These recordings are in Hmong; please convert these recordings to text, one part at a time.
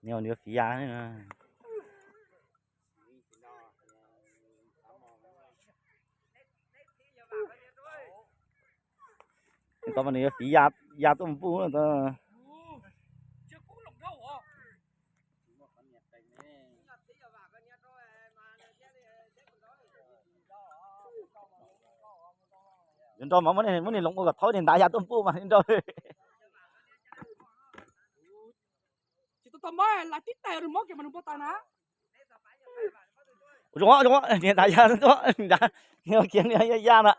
Nws yuav fiv ya. Tau mas nws yuav fiv ya, ya tuaj mus puj. Yuav nrau mas muab niag loos ua kom thaub niag ntav ya tuaj mus puj mas nrau. Zoo, zoo, niag ntav ya tuaj, ntav, niag kiag niag ya na.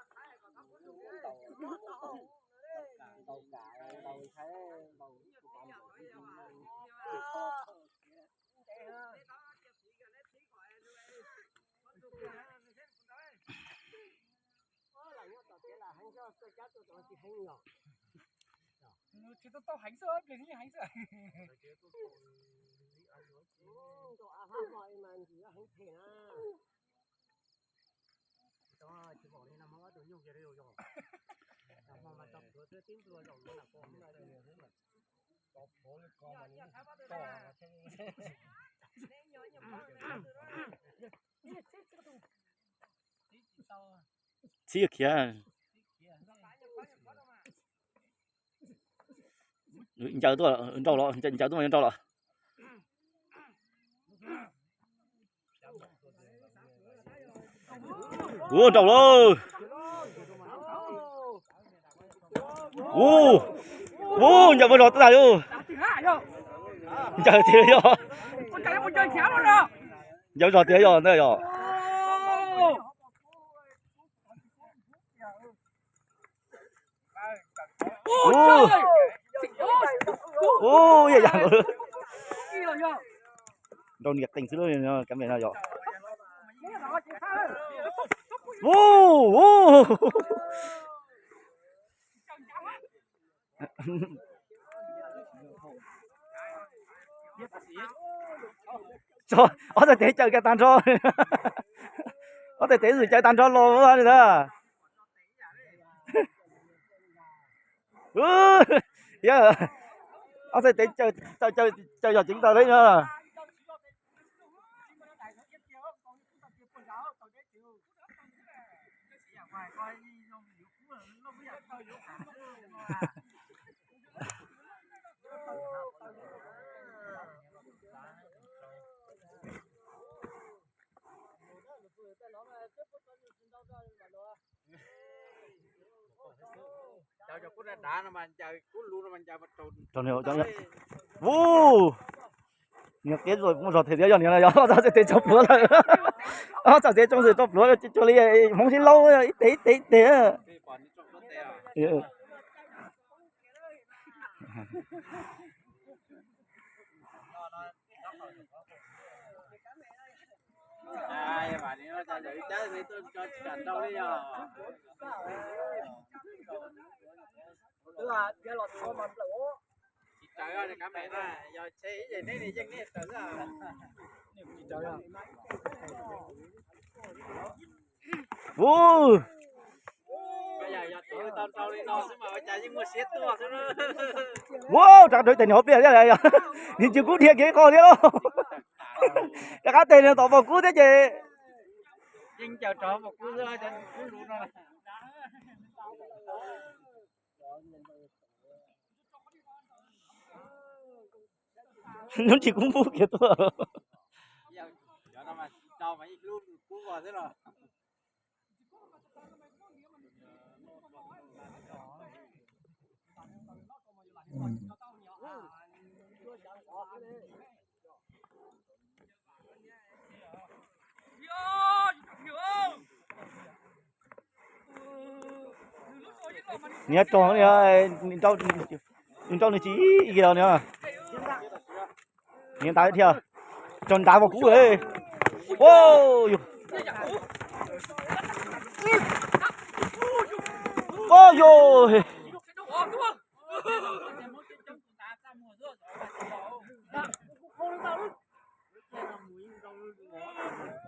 Tsis tau tau heev xwb, pliag heev xwb. Txhib khiav. Ncaws tuaj nrau los, ncaws tuaj mas yuav nrau los. Ua nrau lauj. Ua, ua ncaws ua zog tas yus. Ncaws tiag yog. Ncaws zog tiag yog ntawd yog. Ua, ua, yam yam nrau niam qees xwb lub ka me no yog. Ua, ua. Ob txhais tes caws kiag tag nrho. Ob txhais tes xwm caws tag nrho los li ntawd. Ob txhais tes caws, caws yog ceev tag li no. Rau niag, rau niag. Ub, niag qia muaj zog tiag tiag yog niag no yog ob txhais tes tsoo pluav lawm. Ob txhais tes tsoo xwm tsoo pluav cuag li Hmoob sib laub ib teg ib teg ib teg. Ub, ua rov qab rau ib teg niag hauv pliaj thiab, niag ntsis kub dhia kiag ib qho thiab lauj. Rov qab tes niag tom pom kub thiab ces Hnub ntsis kub npub kiag tuaj. Niag rog, nws rau nws tsis ib los no. Niag ntav dhia, rog ntav mas kub. Ua yog, ua yog.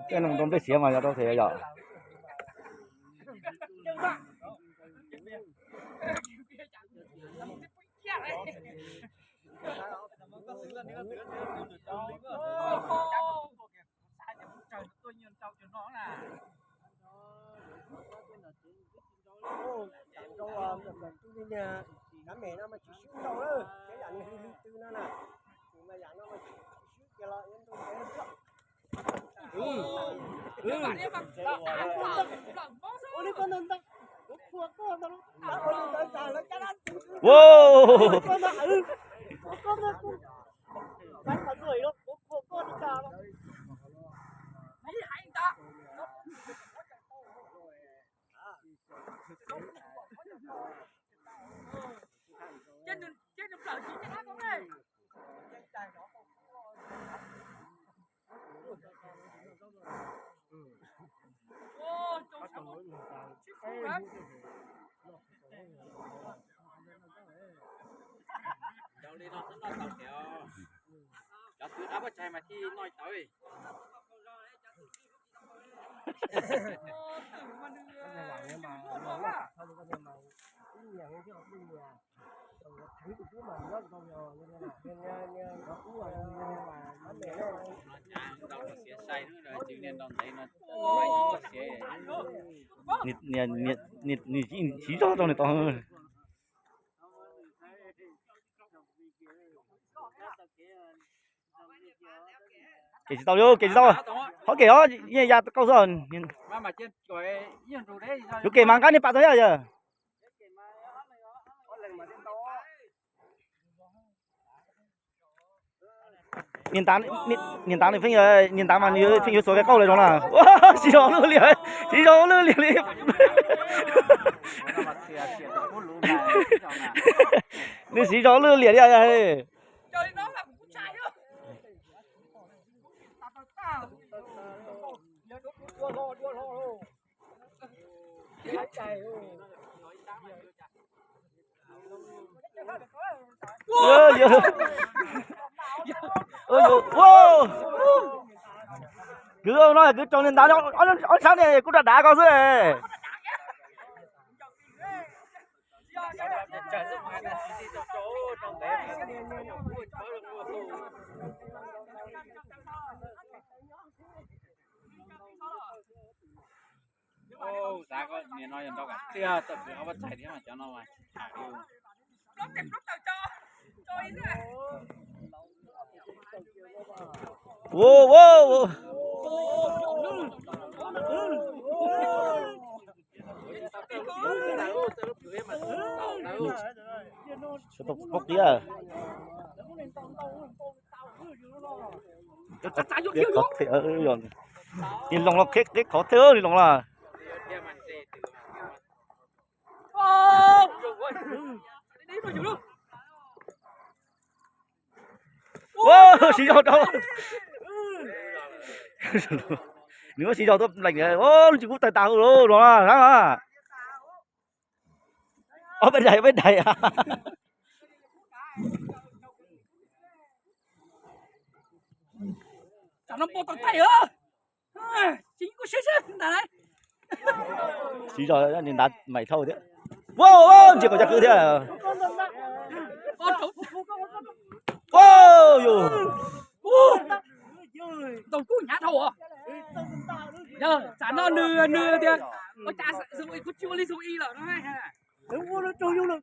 Tej no rau nplej siav mas yog rau xwb yom. Tus niag dab me no mas tsis swb ntau lawm, ces yam niag hli hli tw no na, tus mas yam no mas tsis swb kiag los yuav nrau ntev lawm. Li no xwb noj tau thiab. Cov twm qab pob tsaig mas thiaj noj tau. Xiav sai, nws siv zog rau nws tau. Kev tsis tau li, kev tsis tau. Qhov kev os, yeej ya kauj xwb. Yuav kev mas nqa niag pam tau thiab yog. Niag ntav, niag ntav nws pheej, niag ntav mas nws pheej yuav xuas kauj los zoo na. Siv zog lwj liam, siv zog lwj liam li. Nws siv zog lwj liam li. Kwv no kwv tsaus niag ntav, ob sab niag kuj dav dav ko xwb. Xav koj niam no yog nrau kom tiag txawm kwv ob pab txhais thiab mas cov no mas tham li. Pob qiab. Qhov the, niag loos los qheb qhov the, niag loos los. Siv zog rau. Nws muab siv zog tuaj lees, lub tsis kub tawg tas los no. Ob peb daim, peb daim. Siv zog ntav maim dhau thiab. Ntsia kom cov kwv thiab. Yus, tau kub hnyav dhau. Yog tsam no nws, nws tias ua cas kuv tsis ua li xu i lawm no.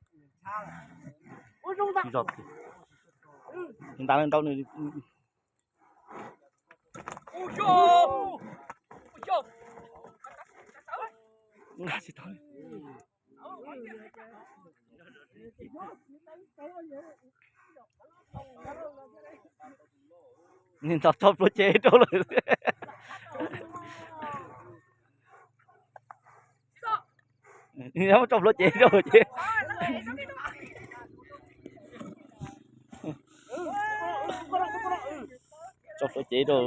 Ntav ntau nws. Nqa tsis tau. Nws ntaus tau pluav cev rau lawm. Nws muab tso pluav cev rau ces. Tso pluav cev rau.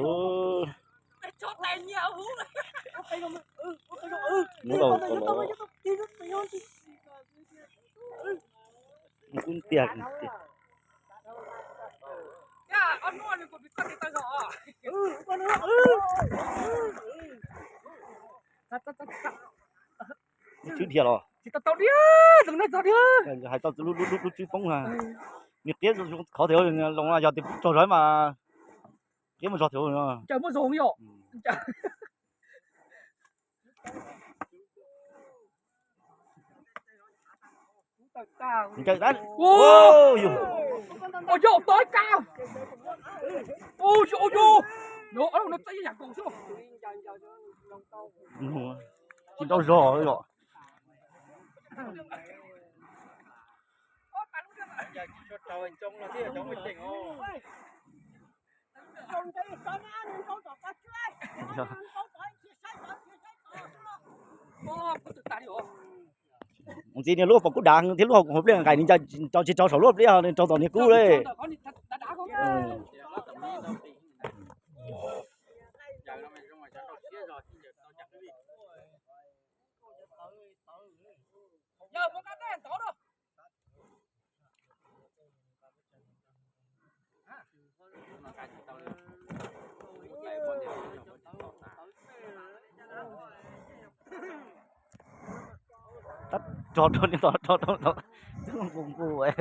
Muab rau tau los. Kub tiag. Tswb dhia los. Hais tau lub tswb poob na. Nws qiab qhov tias los yog tias tsaug zog mas qiab mus zog tias. Muaj zoo yom. Ua Ncaws tab. Ua, yog, ua yog, ua yog, ua yog. No, no txawj yam nkaus xwb. Tsis tau zog yom. Ntxiv niag lub pom kub dav thiab lub hauv pliaj nqaim ni, nco tsis tso saum lub pliaj, nws raug tom niag kub li. Tab, rog rau niag tom, rog rau tom, nqus nqus.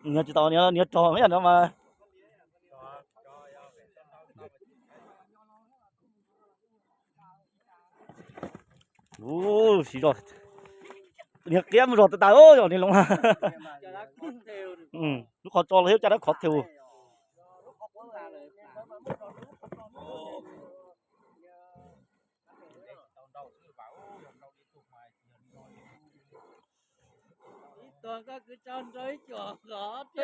Niag tsis tau, niag rog ib yam no mas. Ub, siv zog, niag qiab mus zog tas tas yom, niag loo. Lub qhov tso los thiab caj dab khov thiab.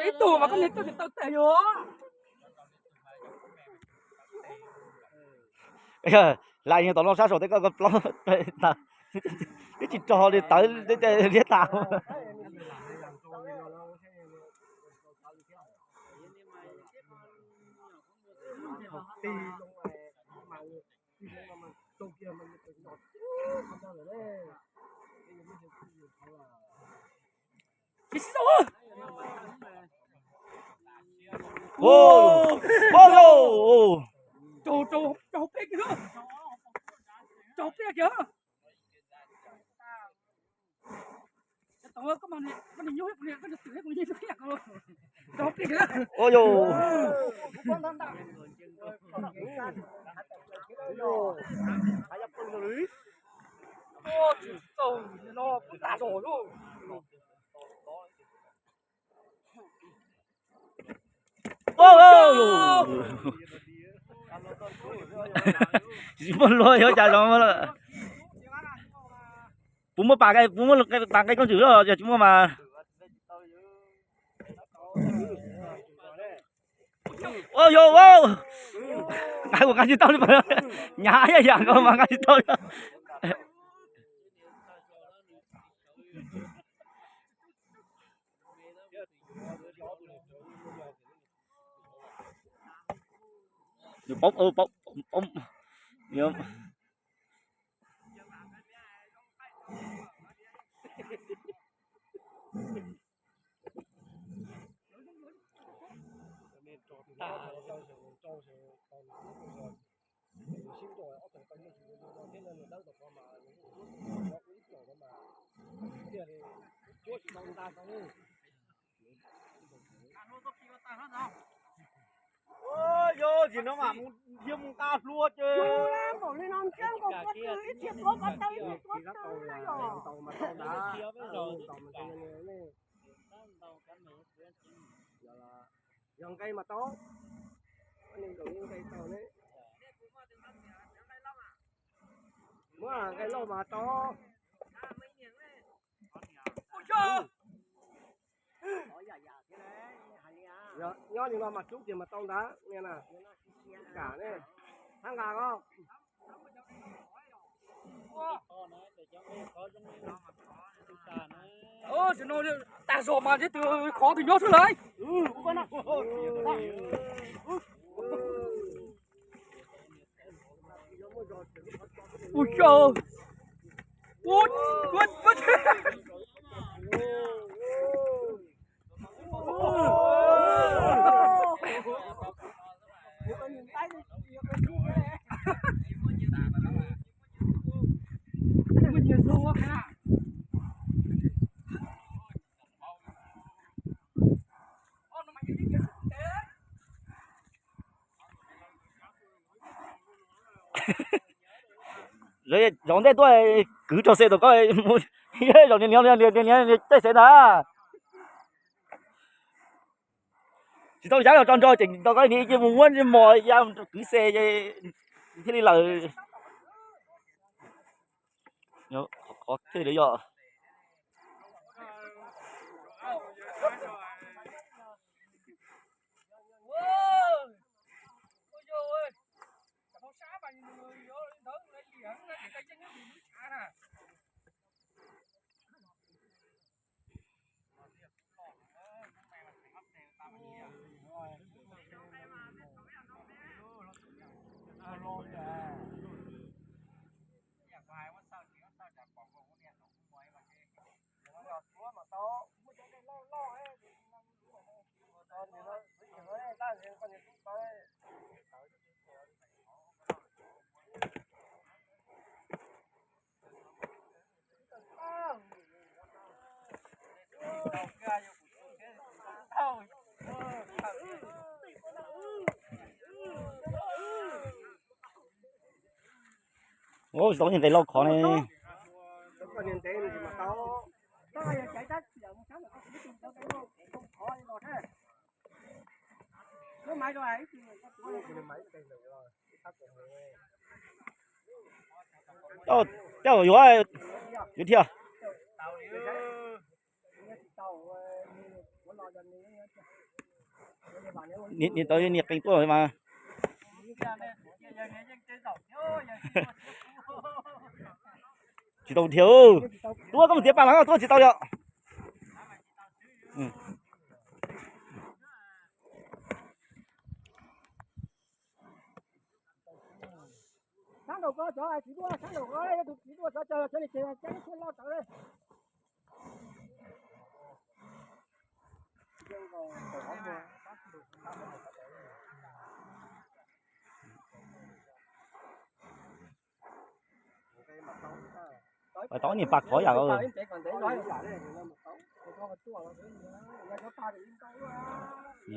Ib tug mas koj niag twb tsis tau teg yuav. Lam niag tom no sab saum tej koj plaub, twb tsis rog li tawv liab tas. Rau, rau, rau hauv pliaj kiag, rau hauv pliaj kiag. Ua yus. Tsis muaj luag yuav cas zoo. Puas muaj pas, puas muaj pas nqe koob ntswm los yog tsis muaj mas. Ua yus, nqa kuv nqa tsis tau li, nyav ib yam nkaus mas nqa tsis tau li. Nws paub, paub, paub. Yog zim no mas yog mus nqa hlua ces. Yog nqe mas tau, nqe tau ne. Muab nqe lauj mas tau. Nyob li no mas cub ces mas tau ntawd na. Kam ne, thab nqa os. Tag zog mas thiab tus khov tus nyob xwb lawm. Ua cas, ua, ua, ua. Lawv zaum ntej tuaj kwv rau xe tau koj mus, zaum nias nias nias nias nias caij xe ntag. Tsis tau yav los tso nrog ces tau koj cia mus muab mos ya kwv xe thiaj li lawm. Qhov thiaj li yog. Ua tsis tau niag nqes lauj khov ne. Coj yuav, yuav thiab. Niam tau niam qees tuaj mas. Tsis tau dhia. Tuaj koj mus txiav pas los tuaj tsis tau yom. Sab nraum ko cov txiv duaj, sab nraum ko yog tus txiv duaj sov cog cov li ces cab lub tshuaj loj tawv li. Tau niag pas khov yam.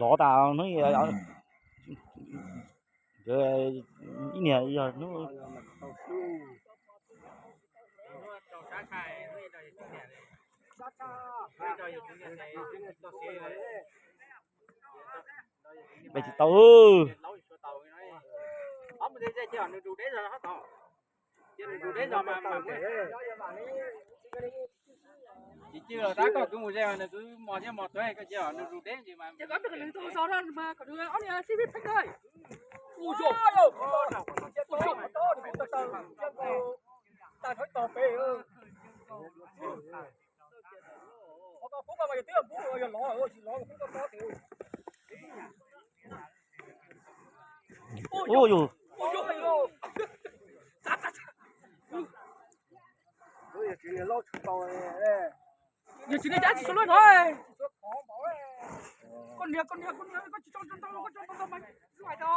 Lov tas hnub ib niag yog hnub. Pes tsis tau. Tsis cw los tab koj kwv mus ze nws kwv mos thiab mos tuav koj cia nws zus deb ntsis mas. Ua yus. Yog tsis niag cab tsis tshua luaj no. Koj niag, koj niag, koj niag, koj tsis tso tau, koj tso tau mas zuaj tau.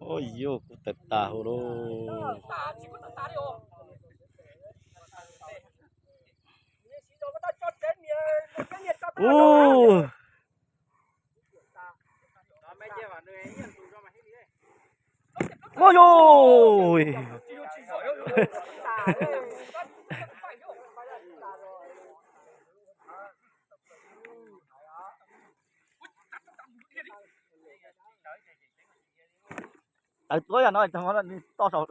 Ua yus, kuv tawm tas hauv lauj. Ua. Ua yus. Tawv tuab yog no toj saum yawg.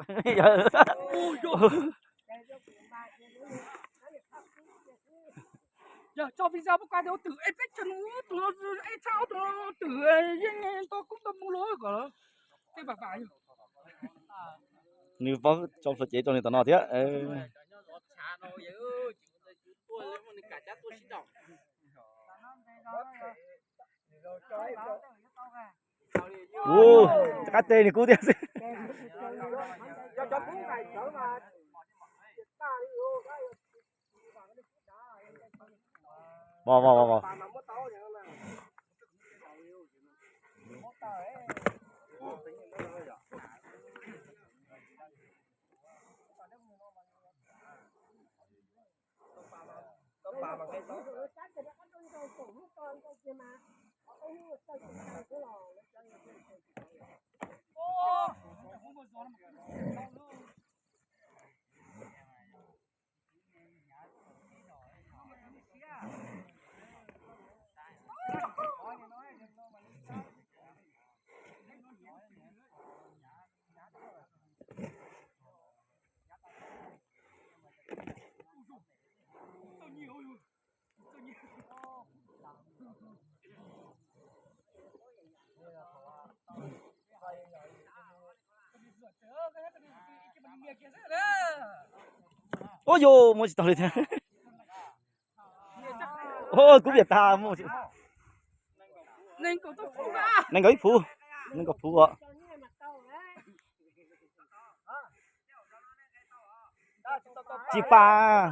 Yog tso pizza pub koj tias ua twm es peb tseem ua twm es tshaj ua twm yeej tau kub tau mus los kom tej pam pam yog. Nws paub tso plhuav cev rau nws tom no thiab. Ua, rov qab teb nws kub thiab xwb. Vos vos vos vos. Ua yus muab tsis tau li thiab. Kuv piam tag muaj nees nkaum ib phuv, nees nkaum phuv os. Tsis pas.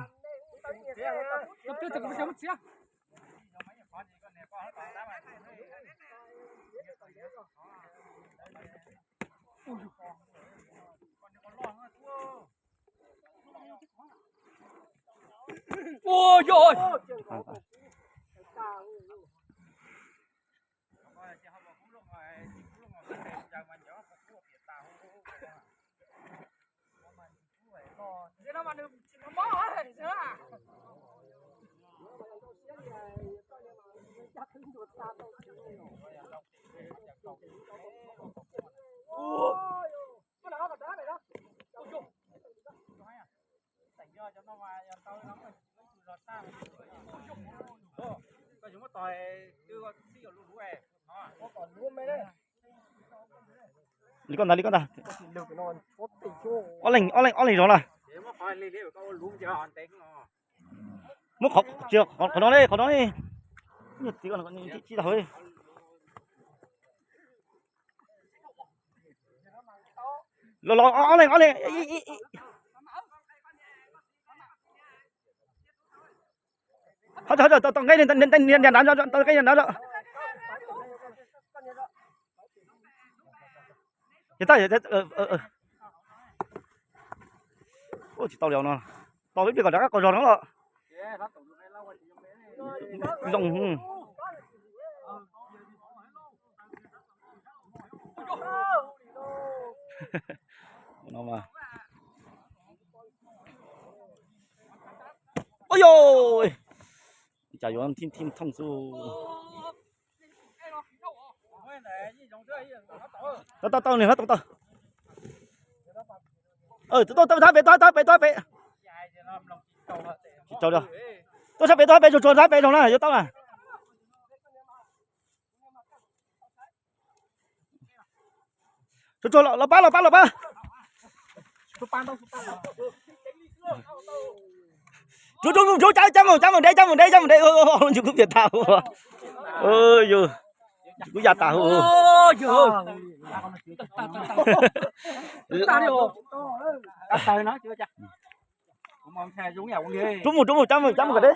Li koj ntag, li koj ntag. Ob leeg, ob leeg, ob leeg zov na. Muab qhov, qhov no ne, qhov no ne. Tsis tau. Los los ob leeg, ob leeg. Ho tau nqe nrad, tau nqe nrad, tau nqe nrad. Tsis tau li no, tau ib pliag kom rov qab qos zog no los. Zoo. Ua yus, cas yuav thim thim thooj xwb. Tau tau tau, nws hlob tau tau. Tuaj sab pem, tuaj sab pem, tuaj sab pem. Tsis tau li. Tuaj sab pem, tuaj sab pem, tsuag tsuag sab pem zoo na, yuav tau na. Tsuag tsuag los pab, los pab, los pab. Tsuag tsuag, tsuag, cab, cab mus, cab mus de, cab mus de, cab mus de. Yus kuj piam tas hu. Yus kuj ya tas hu. Rub mus, rub mus, cab mus, cab mus kom deb.